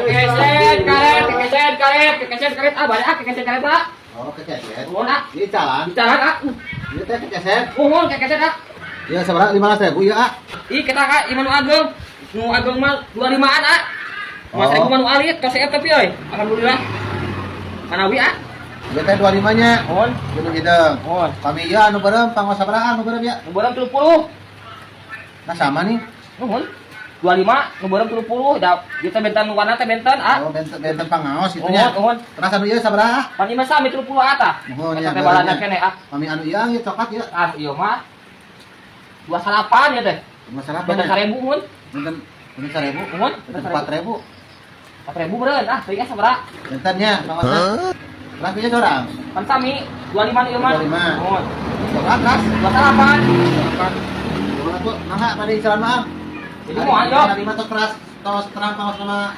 Kekeset karet, kekeset karet, kekeset karet, ah banyak ah kekeset karet, Pak. Oh, kekeset. Nuhun ah. Ini calan. Bicara ah. Ieu teh kekeset. Nuhun kekeset ah. Iya, sabaraha? 15.000 ya, ah. Ih, kita kak, ieu mah nu ageng. Nu ageng mah 25-an ah. Oh. 5.000 mah nu alit, tos tapi euy. Alhamdulillah. Manawi ah. Ieu teh 25 nya. Nuhun. Gunung Hideung. Nuhun. Kami ieu anu beureum pangaos sabaraha anu beureum ya? Nu beureum 30. Nah, sama nih. Nuhun. 25, nu beureum 30, da ieu teh benten warna teh benten ah. Oh, benten benten pangaos itu nya. Nuhun, nuhun. Terus anu ieu sabaraha? Pan ieu mah sami 30 ah tah. Nuhun Eta ya. teh balanja keneh ah. Kami anu ieu ieu coklat ieu. Ah, ieu mah 29 ya teh. Masalah apa Benten nya? 1000 mun. Benten benten 1000. Nuhun. Benten 4000. 4000 beureun ah, teuing sabaraha? Bentennya pangaosna. Terus ieu sorang. Pan sami 25 ieu mah. 25. Nuhun. Coklat terus. 28. Coklat. Nuhun atuh, mangga pada icalan mah. Jadi mau ayo. Hari mah tos keras, tos terang pangaos sama